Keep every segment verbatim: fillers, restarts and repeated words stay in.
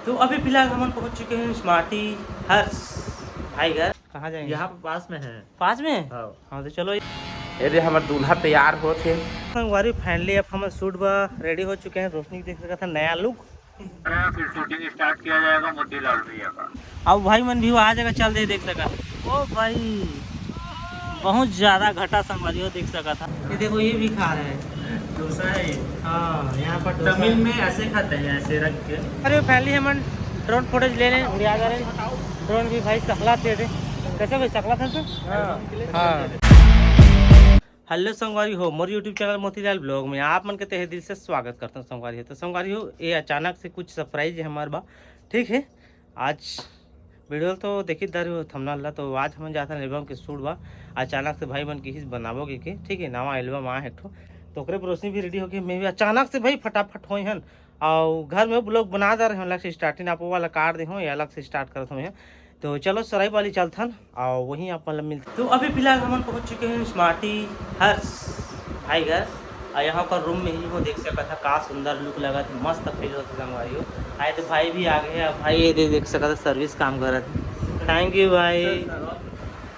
तो अभी फिलहाल हमन पहुंच चुके हैं स्मार्टी हर्ष भाई घर। कहाँ जाएंगे? यहाँ पे पास में है। पास में? हाँ। हाँ, तो चलो। ये दे, हमर दूल्हा तैयार होत हे। संगवारी, finally अब हमर shoot बर ready हो चुके हैं। रोशनी देख सकत हन नया look। फिर shooting start किया जाएगा मोतीलाल भैया का। अब भाई मन भी वहाँ जगह चल दे, देख सकत। ओ भाई, बहुत ज्यादा घटा संगवारी हो, देख सकत हन। ये देखो, ये भी खा रहे हैं। डोसा है ये। हाँ, यहाँ पर डोसा तमिल है। में ऐसे खाते हैं, ऐसे रख के। अरे, finally हमन drone footage ले लें, उड़िया जा रहे हैं। Drone भी भाई सकला दे दे। कैसे भाई, सकला था तो? हाँ। हाँ। Hello संगवारी हो, मोर YouTube channel मोतीलाल vlog में आप मन के तहे दिल से स्वागत करता हूँ संगवारी हो। तो संगवारी हो, ये अचानक से कुछ surprise है हमारे बा, ठीक है। आज video तो देखी दर हो thumbnail ला, तो आज हमन जाथन album के shoot बा। अचानक से भाई मन किहिस बनाबो के, के, ठीक है, नवा album आए हे एक ठो, तो ओकरे बर रोशनी भी ready होके मैं भी अचानक से भाई फटाफट होए हन। और घर में vlog बना दे रहे हन, अलग से starting आप वो वाला काट दे हो, ये अलग से start करत हूँ। तो चलो सराय वाली चलथन और वहीं आप मतलब मिलते। तो अभी फिलहाल हमन पहुंच चुके हैं स्मार्टी हर्ष भाई घर। और यहाँ पर room में ही वो देख सकत है, का सुंदर look लगत है, मस्त feel होता है संगवारी हो। आए तो भाई भी आ गए हैं। अब भाई ये दे देख सकत है, service काम करत है। Thank you भाई।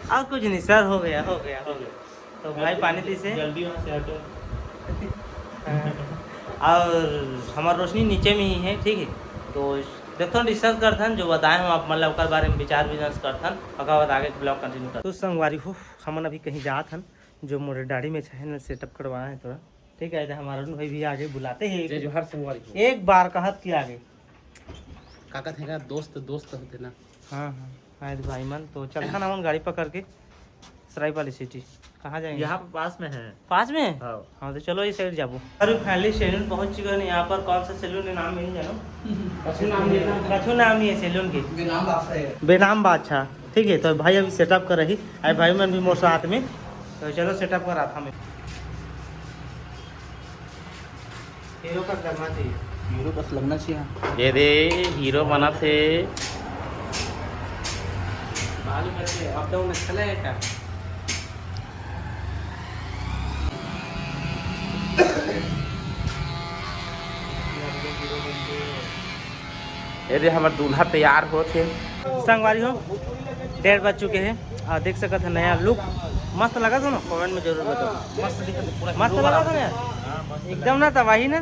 और कुछ नहीं सर, हो गया, हो गया, हो गया। तो भाई पानी पी से जल्दी वहाँ से हटो। हाँ। और हमार रोशनी नीचे में ही है, ठीक है। तो देखथन, discuss करथन, जो बताए हम आप मतलब ओकर बारे में विचार विमर्श करथन, ओकर बाद आगे vlog continue कर। तो संगवारी हो, हमन अभी कहीं जात हन, जो मोरे दाढ़ी में है ना setup करवाना है थोड़ा, ठीक है। इधर हमारा अरुण भाई भी आगे बुलाते हैं, जय जोहार संगवारी हो। एक बार कहत कि आगे। का कहत है का, दोस्त दोस्त होते ना। हाँ हाँ, आए भाई मन, तो चलथन हमन गाड़ी पकड़ के सरायपाली city। कहाँ जाएंगे? यहाँ पे पास में है। पास में? हाँ। हाँ, तो चलो इस side जाबो। अरे finally सैलून पहुँच चुके हैं। यहाँ पर कौन सा सैलून है, नाम नहीं जानो। कछु नाम नहीं है। कछु नाम नहीं है सैलून के। बेनाम बादशाह है। बेनाम बादशाह, ठीक है। तो भाई अभी setup कर रही, अरे भाई मन भी मोर साथ में, तो चलो setup कर रहा था मैं। हीरो कस लगना चाहिए। हीरो कस लगना चाहिए। ये दे, हीरो बनत हे। बाल करके अप डाउन अच्छा लगेगा। ये दे, हमर दूल्हा तैयार होत हे। संगवारी हो, डेढ़ बज चुके हैं और देख सकत है नया look। मस्त लगा था ना, comment में जरूर बताओ। मस्त दिखत है, पूरा मस्त हीरो लगा वाला था ना यार। हाँ, मस्त एकदम लगा। ना तबाही ना।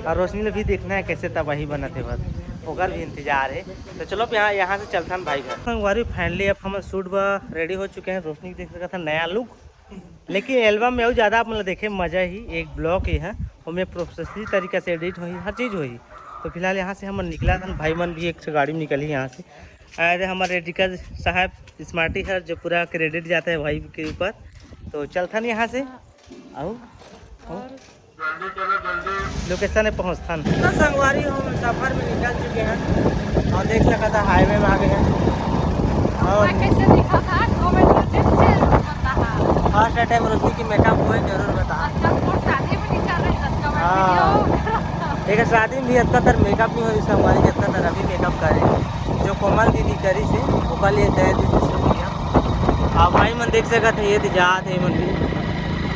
और रोशनी ने भी देखना है कैसे तबाही बनत है, बस ओकर भी इंतजार है। तो चलो अब यहाँ, यहाँ से चलथन भाई घर। संगवारी finally अब हम shoot बर ready हो चुके हैं। रोशनी देख सकत है नया look। लेकिन album में अउ ज्यादा आप मन ल देखे मजा ही, एक vlog ही है, ओमे professionally तरीका से edit होही, हर चीज होही। तो फिलहाल यहाँ से हमन निकला थन, भाई मन भी एक ठो गाड़ी में निकलही यहाँ से। अरे हमारे एडिटर साहब स्मार्टी है, जो पूरा credit जाता है भाई के ऊपर। तो चलथन यहाँ से, आओ, आओ। Location में पहुँचथन। तो संगवारी हो, हम सफर में निकल चुके हैं और देख सकत है highway में आ गए हैं। और कैसे दिखा था, comment करके जरूर बताहा। First time रोशनी की makeup हुए, जरूर बताहा। अच्छा, मोर शादी में निकल रही, तब का मैं हाँ। Video। एक शादी में भी इतना तर makeup नहीं होई संगवारी, जितना तर अभी makeup करे, जो कोमल दीदी करी से, ओकर लिए तहे दिल से शुक्रिया। अब भाई मन देख सकत है, ये तो जात है मन भी।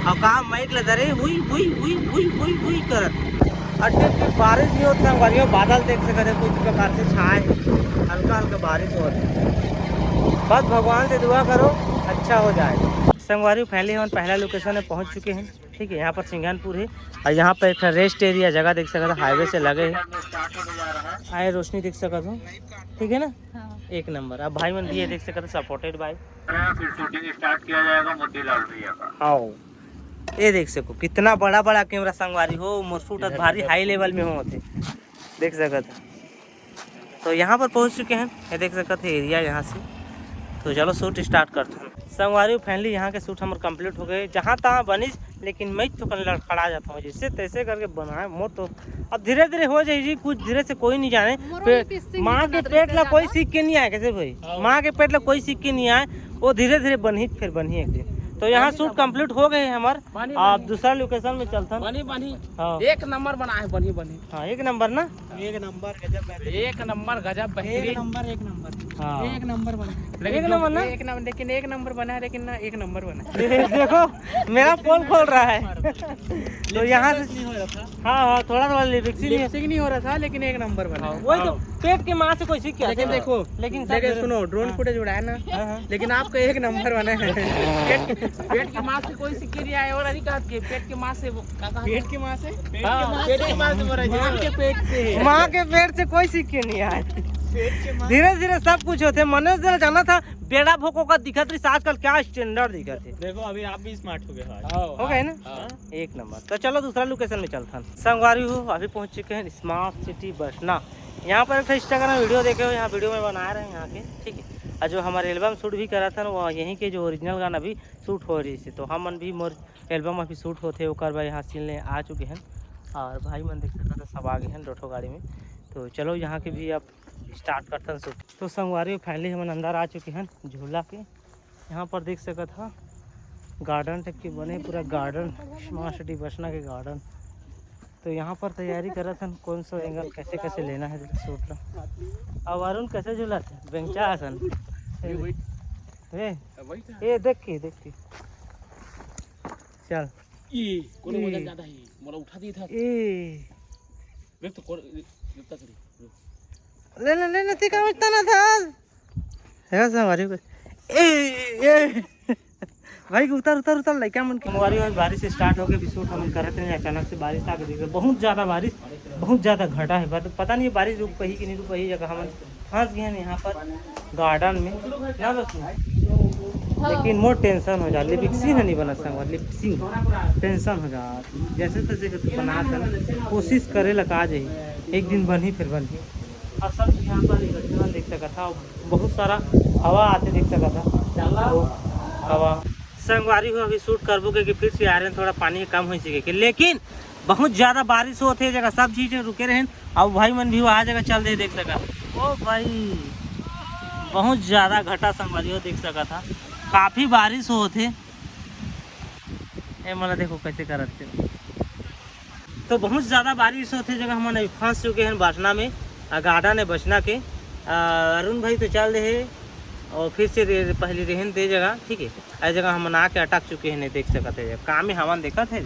अब कहा माइक ला धरे, हुई, हुई, हुई, हुई, हुई, हुई करत। और टिप टिप बारिश भी होत संगवारी हो, बादल देख सकत है कुछ प्रकार से छाए, हल्का हल्का बारिश होत। बस भगवान से दुआ करो, अच्छा हो जाए। संगवारी finally हम पहला location में पहुंच चुके हैं, ठीक है। यहाँ पर सिंघनपुर है और यहाँ पर एक ठो rest area जगह देख सकत है, highway से लगे है। आए रोशनी देख सकत हो, ठीक है ना। हाँ। एक नंबर। अब भाई मन भी ये देख सकत है, supported by। फिर shooting start किया जाएगा मोतीलाल भैया का। आओ, ये देख सको कितना बड़ा बड़ा camera संगवारी हो, मोर shoot भारी high level में होत हे, देख सकत है। तो यहाँ पर पहुँच चुके हैं, ये देख सकत है area यहाँ से। तो चलो shoot start करते हैं संगवारी। Finally यहाँ के shoot हमर complete हो गए, जहाँ तहाँ बनिस, लेकिन मैं तो कन लड़खड़ा जाता हूँ, जैसे तैसे करके बनाए मोर तो। अब धीरे धीरे हो जाए जी, कुछ धीरे से कोई नहीं जाने। मोरो पे-, भी किस्ती माँ के पेट ला कोई सीख के नहीं आए, कैसे भाई? हाँ। माँ के पेट ला कोई सीख के नहीं आए, वो धीरे धीरे बनही, फिर बनही एक दिन। तो यहाँ shoot complete हो गए हमार। बनी, अब बनी। दूसरा location में चलथन। बनी, बनी। हाँ। एक नंबर बना है, बनी, बनी। हाँ, एक नंबर ना? एक नंबर गजब बेहतरीन। एक नंबर गजब बेहतरीन। एक नंबर, एक नंबर। हाँ। एक नंबर बना है। एक नंबर ना? एक नंबर, लेकिन एक नंबर बना है, लेकिन ना एक नंबर बना है। देखो, मेरा पोल खोल रहा है। तो यहाँ से, हाँ हाँ, थोड़ा थोड़ा लिपसिंग नहीं है। लिपसिंग नहीं हो रहा था, लेकिन एक नंबर बना है। वही तो, पेट के माँ से कोई सीख क्या लेकिन था? देखो, लेकिन सब लेकिन गलत। सुनो, ड्रोन हाँ। फुटेज उड़ाया ना, हाँ, हाँ। लेकिन आपका एक नंबर बना है। पेट के, पेट के माँ से कोई सीख के नहीं आया। और अभी कहा कि पेट के माँ से वो, क्या कहा? पेट के माँ से? हाँ, पेट के माँ से बोला जी। माँ के पेट से। माँ के पेट से कोई सीख के नहीं आए। धीरे धीरे सब कुछ होते। मनोज ने जाना था, बेड़ा भोको का दिखत रही, आजकल क्या स्टैंडर्ड दिखत है। देखो, अभी आप भी स्मार्ट हो गए हो आज। हो गए ना? हाँ। एक नंबर। तो चलो, दूसरा लोकेशन में चलथन। संगवारी हो, अभी पहुंच चुके हैं स्मार्ट सिटी बसना। यहाँ पर एक इंस्टाग्राम वीडियो देखे हो, यहाँ वीडियो में बना रहे हैं यहाँ के, ठीक है। और जो हमारे एल्बम शूट भी करा था ना, वो यहीं के जो ओरिजिनल गाना भी शूट हो रही थी, तो हम मन भी मोर एल्बम अभी शूट होते, ओकर बाद यहाँ सीन ले आ चुके हैं। और भाई मन देख सकते हैं, सब आ गए हैं दो ठो गाड़ी में। तो चलो, यहाँ के भी अब स्टार्ट करथन शूट। तो संगवारी, फाइनली हमन अंदर आ चुके हैं झूला के। यहाँ पर देख सकत हा, गार्डन टाइप के बने, पूरा गार्डन, स्मार्ट सिटी बसना के गार्डन। तो यहाँ पर तैयारी करत हन, कौन सा एंगल कैसे कैसे लेना है शूट ला। अब अरुण कैसे झूलत है, बेंचा असन। ए, ए देख के, देख के। चल। ये कोनो ये। वजन ज्यादा है, मोला उठा दी था। ए देख तो कोन, देख तक नहीं। ले ले ले ले, ती का उठता ना था। है संगवारी को। ए ए भाई, उतर उतर उतर, लइका मन के। संगवारी, आज बारिश स्टार्ट हो गई, अभी शूट हम करत हैं, अचानक से बारिश आ गई। बहुत ज्यादा बारिश, बहुत ज्यादा घटा है। पत- पता नहीं बारिश रुक पाही कि नहीं रुक पाही, जगह हमन फंस गए हैं यहाँ पर गार्डन में ना बस। लेकिन मोर टेंशन हो जा, लिपसिंग नहीं बना संगवारी, लिपसिंग टेंशन हो जा। जैसे तैसे करके बना कर कोशिश करे ला का जाही, एक दिन बनही फिर बनही। और सब यहाँ पर इकट्ठा देख सकत था, बहुत सारा हवा आते देख सकत था। तो हवा संगवारी हो, अभी शूट करबो के फिर से आ रहे हैं, थोड़ा पानी कम हो सके के, लेकिन बहुत ज्यादा बारिश होत हे, जगह सब चीज रुके रहे। अब भाई मन भी वहाँ जगह चल दे, देख सकत। ओ भाई, बहुत ज्यादा घटा संगवारी हो, देख सकत हा, काफी बारिश होत हे। ए मोला देखो कैसे करत हे। तो बहुत ज्यादा बारिश होत हे, जगह हमन अभी फंस चुके हैं बसना में। आ, गार्डन है बसना के। आ, अरुण भाई तो चल दे हे और फिर से रे-, पहली रहन दे जगह, ठीक है। ऐ जगह हमन आके अटक चुके हैं, नहीं देख सकत है, काम में हमन देखत है।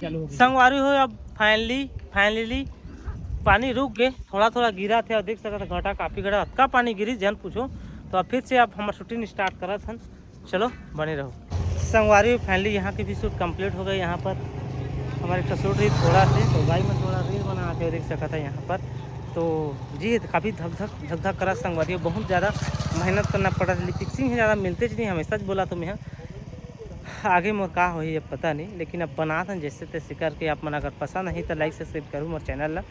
संगवारी हो, अब फाइनली, फाइनली पानी रुक गए, थोड़ा थोड़ा गिरा थे और देख सकत है घटा काफी घटा, अतका पानी गिरी जन पूछो। तो अब फिर से अब हमार शूटिंग स्टार्ट करत हन। चलो, बने रहो। संगवारी, फाइनली यहाँ के भी शूट कंप्लीट हो गए। यहाँ पर हमारे एक शूट रही थोड़ा से, तो भाई मैं थोड़ा रील बना के देख सकत है यहाँ पर। तो जी, काफ़ी धक धक धक धक करा संगवारी, बहुत ज़्यादा मेहनत करना पड़ा। लिपसिंग ही ज़्यादा मिलते नहीं, हमेशा बोला तो मैं आगे मोर का होही, अब पता नहीं, लेकिन अब बनात हन जैसे तैसे करके। आप मन अगर पसंद आही तो लाइक सब्सक्राइब करूँ मोर चैनल ला,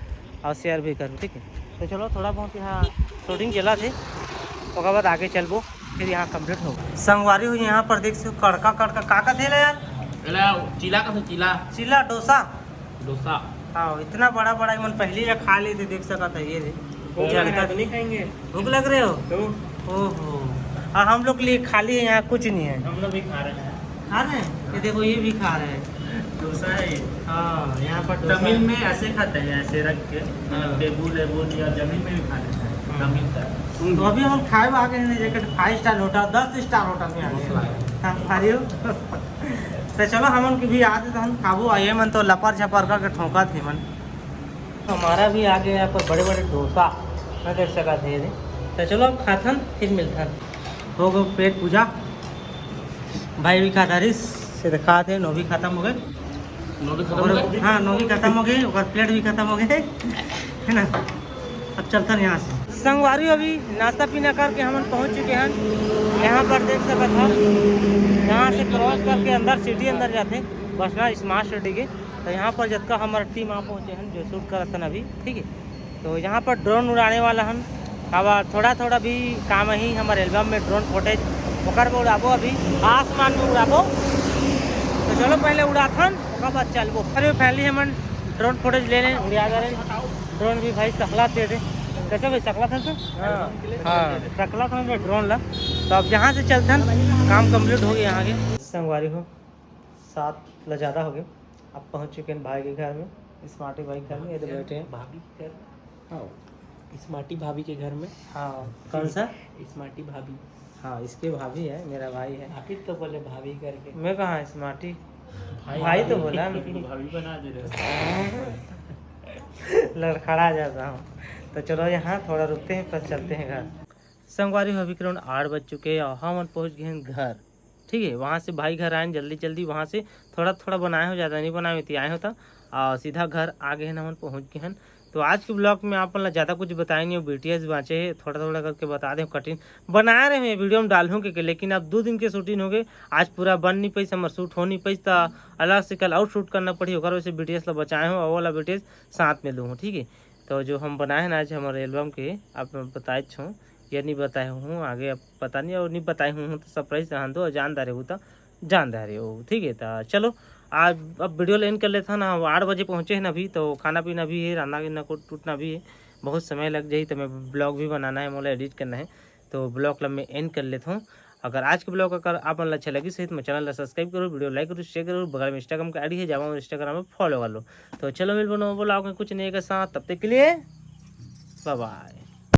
और शेयर भी करूँ, ठीक है। तो चलो, थोड़ा बहुत यहाँ शूटिंग चला थे, ओकर बाद आगे चलबो, फिर यहाँ कंप्लीट हो। संगवारी हो, यहाँ पर देख सकते हो, कड़का कड़का का का थेला यार? एला चीला का था, चीला। चीला डोसा। डोसा। हाँ, इतना बड़ा बड़ा मन पहली बार खा लेते, देख सकत है ये दे। भूख चल। लग रहा तो नहीं खाएंगे। भूख लग रहे हो? तो ओहो, और हम लोग के लिए खाली है, यहाँ कुछ नहीं है। हम लोग भी खा रहे हैं। खा रहे हैं, ये देखो, ये भी खा रहे हैं। डोसा है ये। हाँ, यहाँ पर डोसा तमिल है। में ऐसे खाते हैं, ऐसे रख के, हाँ। टेबुल वेबुल या जमीन में भी खा लेते हैं। हाँ। तमिल का। तो अभी हम खाए आ गए हैं एक फाइव स्टार होटल, दस स्टार होटल में आ गए हैं। हाँ, खा रहे हो? तो चलो, हमन के भी आते तो हम खाबो, आ ये मन तो लपर झपर करके ठोंका थे मन। हमारा भी आ गया यहाँ पर बड़े बड़े डोसा, मैं देख सका थे ये। तो चलो, अब खाथन, फिर मिलथन। हो गो पेट पूजा। भाई भी खाता रिस से दिखा थे, नौ भी खत्म हो गए। नौकरी खत्म और हो गई? हाँ, नौ भी खत्म हो गए, ओकर प्लेट भी खत्म हो गए, है ना। अब चलथन यहाँ से। संगवारी, अभी नाश्ता पीना करके हमन पहुँच चुके हैं। यहाँ पर देख सकत हा, यहाँ से क्रॉस करके अंदर सिटी अंदर जाते, बसना स्मार्ट सिटी के। तो यहाँ पर जतका हमारा टीम आ पहुँचे हैं, जो शूट करत हन अभी, ठीक है। तो यहाँ पर ड्रोन उड़ाने वाला हन। अब थोड़ा थोड़ा भी काम ही हमारे एल्बम में ड्रोन फुटेज, ओकर में उड़ाबो, अभी आसमान में उड़ाबो। तो चलो, पहले उड़ाथन, ओकर बाद चलबो। अरे, फाइनली हमन ड्रोन फुटेज ले लें, उड़िया करें। ड्रोन भी भाई सकला थे दे। कैसे भाई, सकला था तो? हाँ। सकला था ना ड्रोन ला। तो अब यहाँ से चलथन, काम कंप्लीट हो गया यहाँ के। संगवारी हो, सात ला ज़्यादा हो गए। अब पहुँच चुके हैं भाई के घर में, स्मार्टी भाई के घर में, ये तो बैठे हैं। भाभी के घर। हाँ। स्मार्टी भाभी के घर में। हाँ, कौन सा? स्मार्टी भाभी। हाँ, इसके भाभी है, मेरा भाई है। आप ही तो बोले भाभी करके। मैं कहाँ स्मार्टी? भाई, भाई तो भाभी। बोला। भाभी बना दे रहे हो। लड़खड़ा जाता हूँ। तो चलो, यहाँ थोड़ा रुकते हैं, फिर चलते हैं घर। संगवारी हो, अभी करीबन आठ बज चुके हैं और हमन पहुँच गए हैं घर। ठीक है, वहाँ से भाई घर आए हैं जल्दी जल्दी, वहाँ से थोड़ा थोड़ा बनाए हो, ज़्यादा नहीं बनाए होती, आए होता। और सीधा घर आ गए हैं, हमन पहुँच गए हैं। तो आज के ब्लॉग में आप मन ला ज़्यादा कुछ बताए नहीं हो, बीटीएस बाँचे है, थोड़ा थोड़ा करके बता दें, कटिंग बना रहे हैं, वीडियो में डालूँ के, के, लेकिन अब दो दिन के शूटिंग हो गए, आज पूरा बन नहीं पाइस, हमर शूट हो नहीं पाइस, तो अलग से कल और शूट करना पड़ी, ओकर वजह से बीटीएस ला बचाए हूँ और वाला बीटीएस साथ में लूँ, ठीक है। तो जो हम बनाए हैं ना आज हमारे एल्बम के, आप बताए छो, ये नहीं बताए हूँ आगे, अब पता नहीं, और नहीं बताए हूँ तो सरप्राइज रहन दो, जान दारे हो तो जान दारे हो, ठीक है। तो चलो, आज अब वीडियो ला एंड कर लेता ना, आठ बजे पहुँचे हैं ना अभी, तो खाना पीना भी है, रांधना गिरना को टूटना भी है, बहुत समय लग जाही, तो मैं ब्लॉग भी बनाना है, मोला एडिट करना है, तो ब्लॉग ला मैं एंड कर लेता हूँ। अगर आज के ब्लॉग अगर आप मन ला अच्छा लगिस है तो मैं चैनल ला सब्सक्राइब करो, वीडियो लाइक करो, शेयर करो, बगल में इंस्टाग्राम का आईडी है, जावा इंस्टाग्राम में फॉलो कर लो। तो चलो मिल बनो ब्लॉग में कुछ नए के साथ, तब तक के लिए बाय बाय।